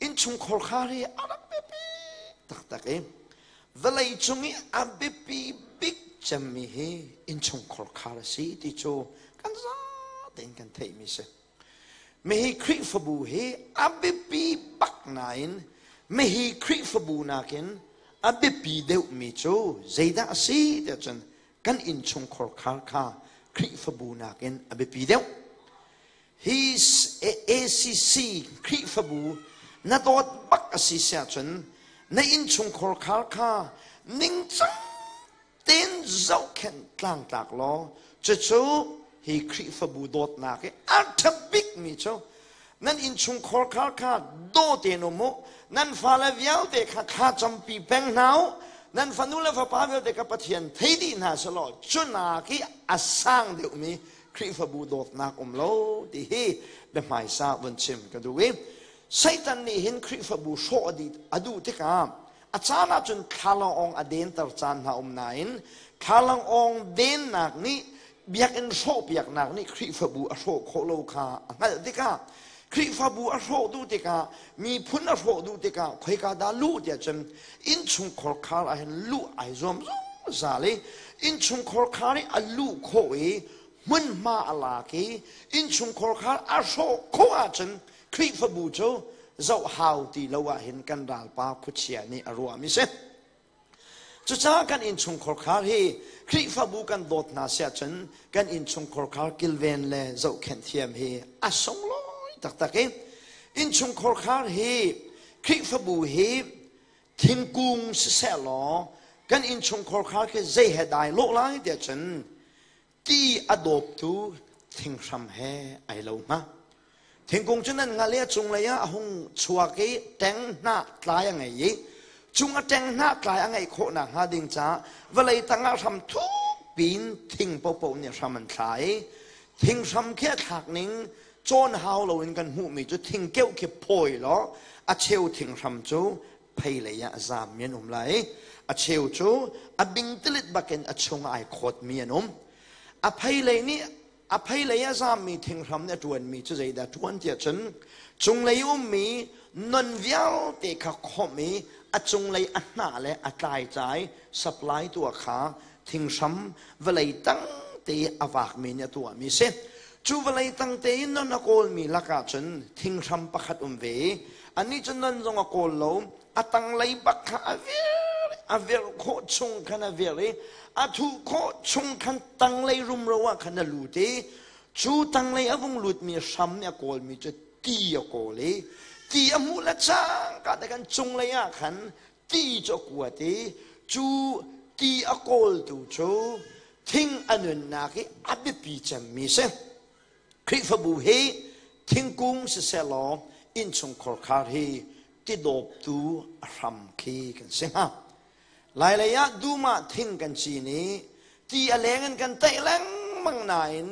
Innchungkhar khar hi a rak biapi taktak i vawlei cung i a biapi bik cemmi hi innchungkhar khar a si ti cu kan zatein kan theihmi si. Mihi Khrihfabu hi a biapi bak nain mihi Khrihfabu nakin a biapi deuhmi cu zeidah a si tiah cun kan innchungkhar khar kha Khrihfabu nakin a biapi deuh. Hi ACC Khrihfabu na dawt bak a si siahcun na innchungkhar khar kha ningcang tein zohkhenh tlangtlak law cucu hi Khrihfabu dawtnak i a ṭha bikmi cu nan innchungkhar khar kha daw tein um u, nan fale vialte kha thla campi peng hna u, nan fanu le fapa vialte kha Pathian thei dih hna selaw cu nak i a sang deuhmi Khrihfabu dawtnak um lo ti hi biahmaisa vun chim ka duh i Satan nih hin Khrihfabu hrawh a duh tikah a caan ahcun thlalangawng a denter caan hna um nain thlalangawng dennak nih biakinn hrawhpiaknak nih Khrihfabu a hrawh khawh lo kha a hngalh tikah Khrihfabu a hrawh duh tikah miphun a hrawh duh tikah khoika dah luh tiah cun innchungkhar khar ah hin luh ai zuam zungzal i innchungkhar khar i a luh khawh i hmunhma a lak i innchungkhar khar a hrawh khawh ahcun Khrihfabu cu zoh hau ti lo ah hin kan ralpa khuachia nih a ruahmi si. Cucaah kan innchungkhar khar hi Khrihfabu kan dawt hna siah cun kan innchungkhar khar kilven le zohkhenh thiam hi a sunglawi taktak i innchungkhar khar hi Khrihfabu hi thingkung siseh law kan innchungkhar khar khi zei he dai lawh lai tiah cun ti a dawptu thinghram he ai lo hnga. Thingkung cu nan ngal i a cunglei ah a hung chuak i ṭeng hnah tlai a ngei i cung a ṭeng hnah tlai a ngeih khawh nakhnga ding caah vawlei tangah hram thuk piin thing paohpaoh nih hram an thla i thinghram khi a thlak ning cawn hau loin kan hmuhmi cu thingkeuh khi phawi law a cheu thinghram cu phei lei ah a zammi an um lai i a cheu cu a bingtilit bakin a chung ai khawtmi an um. A phei lei nih a phei lei a zammi thinghram nih a ṭuanmi cu zeidah ṭuan tiah cun cunglei ummi non vialte kha khawmh i a cunglei a hnah le a tlaicai supply tuah kha thinghram vawlei tang te i a vakmi nih a tuahmi si. Cu vawlei tang te i non a kawlmi lakah cun thinghram pakhat um ve i anih cu non zong a kawl lo, a tanglei bak kha a vir a virh khawh chung khan a vir i a thuh khawh chung khan tanglei rumro ah khan a lut i cu tanglei a vung lutmi hram nih a kawlmi cu ti a kawl i ti a hmuh le cangka te khan cunglei ah khan ti cu a kuat i cu ti a kawltu cu thing a nunnak i a biapi cemmi si. Khrihfabu hi thingkung siseh law innchungkhar khar hi tidawptu a hram khi kan si hnga. Lailei ah dum ah thing kan cin i ti a leng in kan taih lengmang nain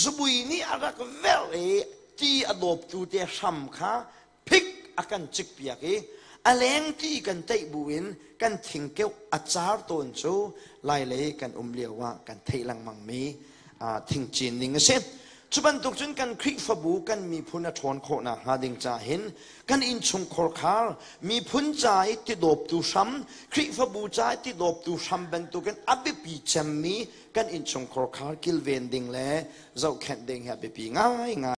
zubui nih a rak verh i ti a dawptu te hram kha phik a kan cikpiak i a leng ti kan taih bu in kan thingkeuh a car tawn cu lailei kan um lio ah kan theih lengmang mi thing cin ning a si. Cu bantuk cun kan Khrihfabu kan miphun a ṭhawn khawh nakhnga ding ca hin kan innchungkhar khar miphun ca i tidawptu hram Khrihfabu ca i tidawptu hram bantukin a biapi cemmi kan innchungkhar khar kilven ding le zohkhenh ding hi a biapi ngaingai.